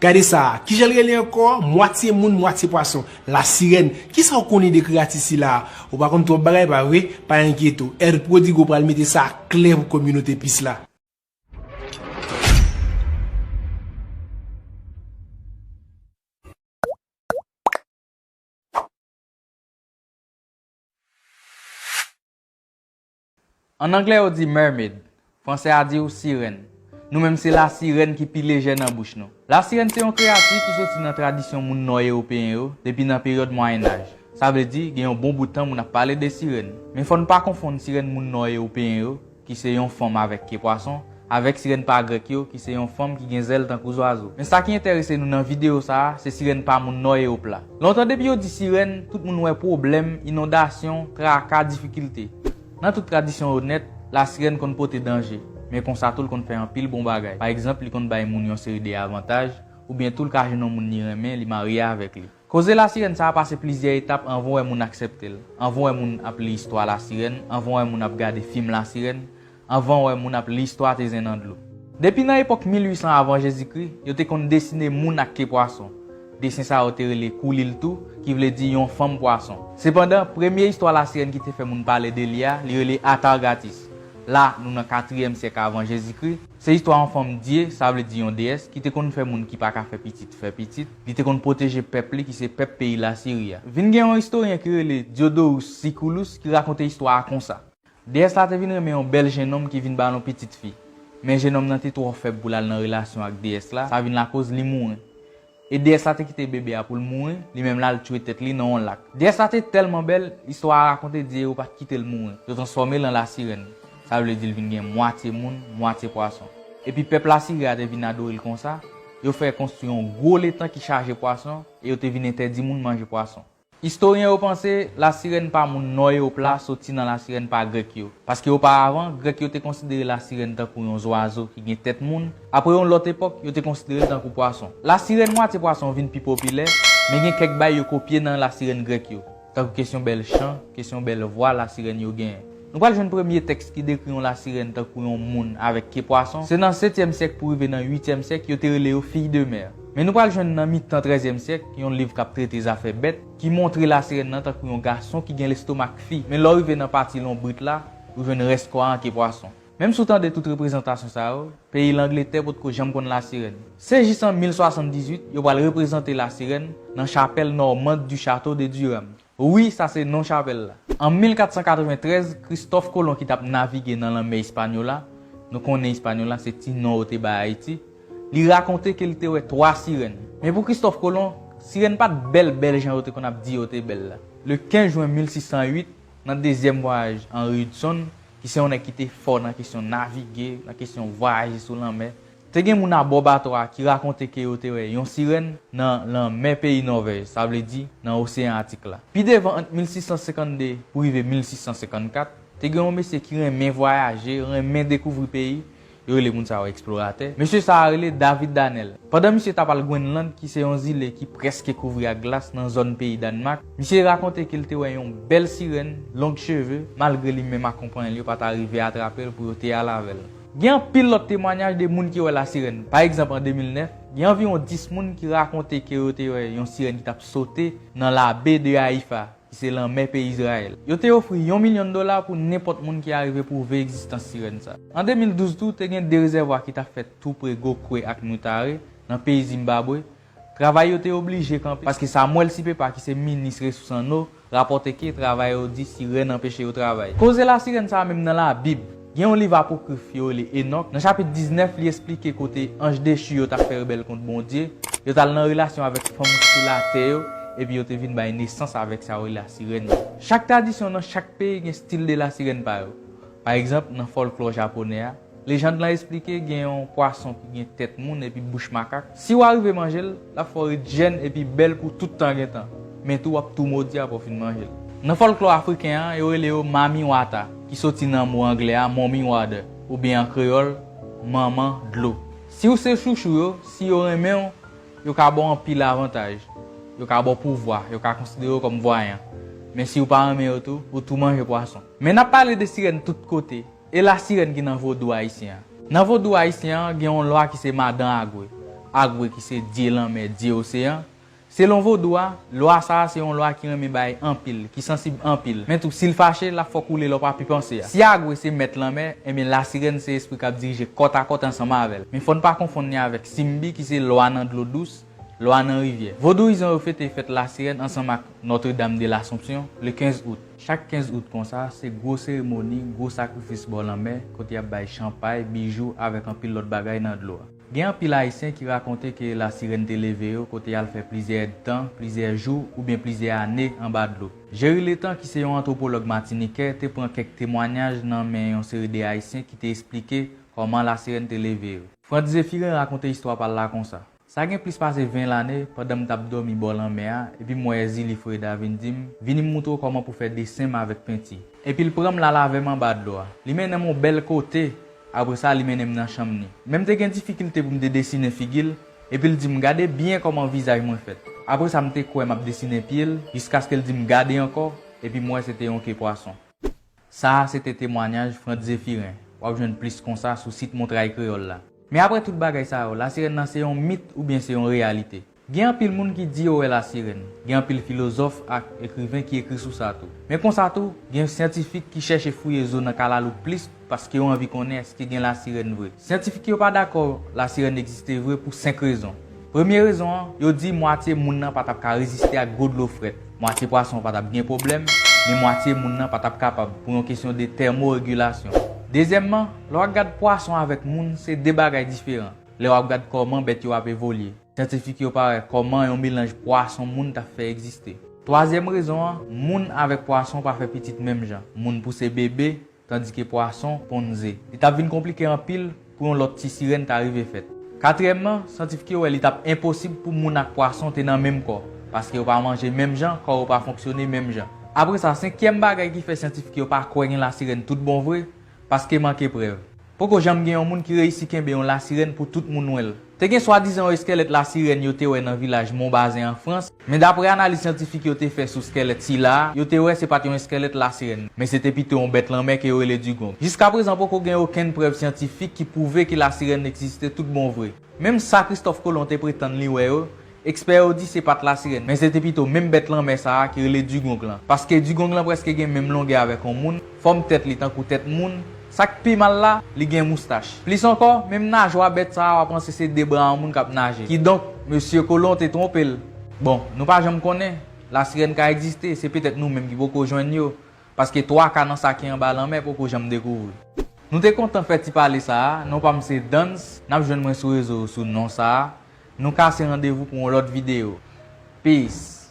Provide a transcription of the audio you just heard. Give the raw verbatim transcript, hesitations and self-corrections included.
Gade sa a. Kijan l rele ankò? Mwatye moun, mwatye pwason. Lasirèn. Kisa w konnen de kreyati sila a? Ou pa konn twòp bagay, pa vre? Pa enkyete w. El Prodigo pral mete sa klè pou kominote Peace la. An anglè, yo di mermaid. Fransè a di w sirèn. Nou menm, se lasirèn ki pi lejè nan bouch nou. Lasirèn se yon kreyati ki soti nan tradisyon moun nò ewopeyen yo depi nan peryòd Mwayennaj. Sa vle di, gen yon bon bout tan moun ap pale de sirèn. Men fò n pa konfonn sirèn moun nò ewopeyen yo, ki se yon fanm avèk ke pwason, avèk sirèn pa grèk yo, ki se yon fanm ki gen zèl tankou zwazo. Men sa ki enterese nou nan videyo sa a, se sirèn pa moun nò Ewòp la. Lontan depi yo di sirèn, tout moun wè pwoblèm, inondasyon, traka, difikilte. Nan tout tradisyon yo nèt, lasirèn konn pote danje, men konsa tou l konn fè anpil bon bagay. Pa egzanp, li konn bay moun yon seri de avantaj, oubyen tou l ka jwenn yon moun li renmen, li marye avèk li. Koze lasirèn sa a pase plizyè etap anvan w wè moun aksepte l, anvan w wè moun ap li istwa lasirèn, anvan w wè moun ap gade fim lasirèn, anvan w wè moun ap li istwa te zen nan dlo. Depi nan epòk mil uit san avan Jezikri, yo te konn desine moun ak ke pwason. Desen sa yo te rele koulil tou, ki vle di yon fanm pwason. Sepandan, premye istwa lasirèn ki te fè moun pale de li a, li rele Atargatis. La, nou nan katriyèm syèk avan Jezikri. Se istwa yon fanm dye, sa vle di yon deyès, ki te konn fè moun ki pa ka fè pitit fè pitit. Li te konn pwoteje pèp li, ki se pèp peyi Lasiri a. Vin gen yon istoryen ki rele Diodorus Siculus ki rakonte istwa a konsa. Deyès la te vin renmen yon bèl jennonm ki vin ba l yon pitit fi. Men jennonm nan te twò fèb pou l al nan relasyon ak deyès la, sa vin lakoz li mouri. E deyès la te kite bebe a pou l mouri, li menm l al tchwe tèt li nan yon lak. Deyès la te tèlman bèl, istwa a rakonte di e yo pa t kite l mouri. Yo transfòme l an lasirèn. Sa vle di l vin gen mwatye moun, mwatye pwason. Epi pèp Lasiri a te vin adore l konsa, yo fè konstwi yon gwo letan ki chaje pwason, e yo te vin entèdi moun manje pwason. Istoryen yo panse lasirèn pa moun nò Ewòp la soti nan lasirèn pa grèk yo, paske oparavan, grèk yo te konsidere lasirèn tankou yon zwazo ki gen tèt moun, apre yon lòt epòk, yo te konsidere l tankou pwason. Lasirèn mwatye pwason vin pi popilè, men gen kèk bagay yo kopye nan lasirèn grèk yo, tankou kesyon bèl chan, kesyon bèl vwa lasirèn yo genyen. Nou pral jwenn premye tèks ki dekri yon lasirèn tankou yon moun avèk ke pwason, se nan setyèm syèk pou rive nan uityèm syèk, yo te rele yo fille de mer. Men nou pral jwenn nan mitan trèzyèm syèk, yon liv k ap trete zafè bèt, ki montre lasirèn nan tankou yon gason ki gen lestomak fi. Men lè w rive nan pati lonbrit la, ou jwenn rès kò a an ke pwason. Menm si w tande tout reprezantasyon sa yo, peyi Langletè potko janm konn lasirèn. Se jis an mil swasanndizuit, yo pral reprezante lasirèn nan chapèl nòmand du château de Durham. Wi, sa se non chapèl la. An mil kat san katreventrèz, Kristòf Kolon ki t ap navige nan lanmè Ispanyola, nou konnen Ispanyola se ti non yo te bay Ayiti, li rakonte ke l te wè twa sirèn. Men pou Kristòf Kolon, sirèn pa t bèl bèl jan yo te konn ap di yo te bèl la. Le kenz jen mil sis san uit, nan dezyèm vwayaj Henry Hudson, ki se yon nèg ki te fò nan kesyon navige, nan kesyon vwayaje sou lanmè, te gen moun abò bato a ki rakonte ke yo te wè yon sirèn nan lanmè peyi Nòvèj, sa vle di nan Oseyan Atik la. Pi devan, ant mil sis san senkannde pou rive mil sis san senkannkat, te gen yon mesye ki renmen vwayaje, renmen dekouvri peyi, yo rele moun sa yo eksploratè. Mesye sa a rele David Danel. Pandan misye t ap al Gwenlann, ki se yon zile ki prèske kouvri ak glas nan zòn peyi Dannmak, misye rakonte ke l te wè yon bèl sirèn, long cheve, malgre li menm ak konpanyen l yo pa ta rive atrape l pou yo te al avè l. Gen anpil lòt temwanyaj de moun ki wè lasirèn. Pa egzanp, an de mil nèf, gen anviwon dis moun ki rakonte ke yo te wè yon sirèn ki t ap sote nan la baie de Haïfa, ki se lanmè peyi Izrayèl. Yo te ofri yon milyon dola pou nenpòt moun ki arive pwouve egzistans sirèn sa. An de mil douz tou, te gen de rezèvwa ki t ap fèt tou pre Gokwe ak Mutare, nan peyi Zimbabwe. Travay yo te oblije kanpe, paske Samuel Sipepa, ki se minis resous ann o, rapòte ke travayè yo di sirèn anpeche yo travay. Koze lasirèn sa a menm nan Labib. Gen yon liv apokrif yo rele Enòk. Nan chapit diznèf, li esplike kote anj dechi yo t ap fè rebèl kont Bondye, yo t al nan relasyon avèk fanm sou latè yo, epi yo te vin bay nesans avèk sa yo rele lasirèn yo. Chak tradisyon nan chak peyi gen stil de lasirèn pa yo. Pa egzanp, nan fòlklò japonè a, lejand lan esplike gen yon pwason ki gen tèt moun epi bouch makak. Si w arive manje l, l ap fè w ret jèn epi bèl pou tout tan gen tan. Men tou, w ap tou modi apre w fin manje l. Nan fòlklò afriken an, yo rele yo Mami Wata, ki soti nan mo anglè a Mommy Water, oubyen an kreyòl, Manman Dlo. Si w se chouchou yo, si yo renmen w, yo ka ba w anpil avantaj. Yo ka ba w pouvwa, yo ka konsidere w kòm vwayan. Men si w pa renmen yo tou, ou tou manje pwason. Men n ap pale de sirèn tout kote. E lasirèn ki nan vodou ayisyen an? Nan vodou ayisyen an, gen yon lwa ki se Madan Agwe. Agwe ki se dye lanmè, dye oseyan. Selon vodou a, lwa sa a se yon lwa ki renmen bay anpil, ki sansib anpil. Men tou, si l fache, l ap fè w koule lè w pa pi panse a. Si Agwe se mèt lanmè, ebyen Lasirèn se espri k ap dirije kòtakòt ansanm avè l. Men fò n pa konfonn li avèk Simbi ki se lwa nan dlo dous, lwa nan rivyè. Vodouyizan yo fete fèt Lasirèn ansanm ak Notre-Dame de l'Assomption le kenz out. Chak kenz out konsa, se gwo seremoni, gwo sakrifis bò lanmè, kote y ap bay chanpay, bijou avèk anpil lòt bagay nan dlo a. Gen anpil Ayisyen ki rakonte ke Lasirèn te leve yo kote y al fè plizyè èdtan, plizyè jou oubyen plizyè ane anba dlo. Jerry Letan, ki se yon antwopològ matinikè, te pran kèk temwanyaj nan men yon seri de Ayisyen ki te esplike kòman Lasirèn te leve yo. Frantz Zéphirin rakonte istwa pa l la konsa. Sa gen plis pase ven lane, pandan m t ap dòmi bò lanmè a, epi m wè Zili Freda vin di m, "Vini m moutre w kòman pou fè desen m avèk penti." Epi l pran m l al avè m anba dlo a. Li mennen m yon bèl kote, apre sa, li mennen m nan chanm li. Men m te gen difikilte pou m te desinen figi l, epi l di m, "Gade byen kòman vizaj mwen fèt." Apre sa, m te kwè m ap desinen pye l, jiskaske l di m, "Gade ankò," epi m wè se te yon ke pwason. Sa a se te temwanyaj Frantz Zéphirin. W ap jwenn plis konsa sou sit Montray Kreyòl la. Men apre tout bagay sa yo, Lasirèn nan se yon mit oubyen se yon reyalite? Gen anpil moun ki di yo wè Lasirèn. Gen anpil filozòf ak ekriven ki ekri sou sa tou. Men konsa tou, gen syantifik ki chèche fouye zo nan kalalou plis paske yo anvi konnen èske gen Lasirèn vre. Syantifik yo pa dakò Lasirèn egziste vre pou senk rezon. Premye rezon an, yo di mwatye moun nan pa t ap ka reziste ak gwo dlo frèt. Mwatye pwason pa t ap gen pwoblèm, men mwatye moun nan pa t ap kapab pou yon kesyon de tèmoregilasyon. Dezyèmman, lè w ap gad pwason avèk moun, se de bagay diferan. Lè w ap gad kòman bèt yo ap evolye, syantifik yo pa wè kòman yon melanj pwason moun t ap fè egziste. Twazyèm rezon an, moun avèk pwason pa fè pitit menm jan. Moun pouse bebe, tandike pwason ponn ze. Li t ap vin konplike anpil pou yon lòt ti sirèn ta rive fèt. Katriyèmman, syantifik yo wè li t ap enposib pou moun ak pwason te nan menm kò, paske yo pa manje menm jan, kò yo pa fonksyone menm jan. Apre sa, senkyèm bagay ki fè syantifik yo pa kwè gen lasirèn tout bon vre, paske manke prèv. Poko janm gen yon moun ki reyisi kenbe yon lasirèn pou tout moun wè l. Te gen swadizan yon eskèlèt lasirèn yo te wè nan vilaj Monbazin an Frans, men daprè analiz syantifik yo te fè sou skèlèt sila a, yo te wè se pa t yon eskèlèt lasirèn, men se te pito yon bèt lanmè ke yo rele digonk. Jiskaprezan poko gen okenn prèv syantifik ki pwouve ke lasirèn egziste tout bon vre. Menm sa Kristòf Kolon te pretann li wè yo, ekspè yo di se pa t lasirèn, men se te pito menm bèt lanmè sa a ki rele digonk lan. Paske digonk lan prèske gen menm longè avèk yon moun, fòm tèt li tankou tèt moun, sa k pi mal la, li gen moustach. Plis ankò, menm najwa bèt sa a w ap panse se de bra yon moun k ap naje. Kidonk, mesye Kolon te twonpe l. Bon, nou pa janm konnen, lasirèn ka egziste, se petèt nou menm ki poko jwenn yo, paske twa ka nan sa ki anba lanmè poko janm dekouvri. Nou te kontan fè ti pale sa a, non pa m se Dans, n ap jwenn mwen sou rezo yo sou non sa a. Nou kase randevou pou yon lòt videyo. Peace.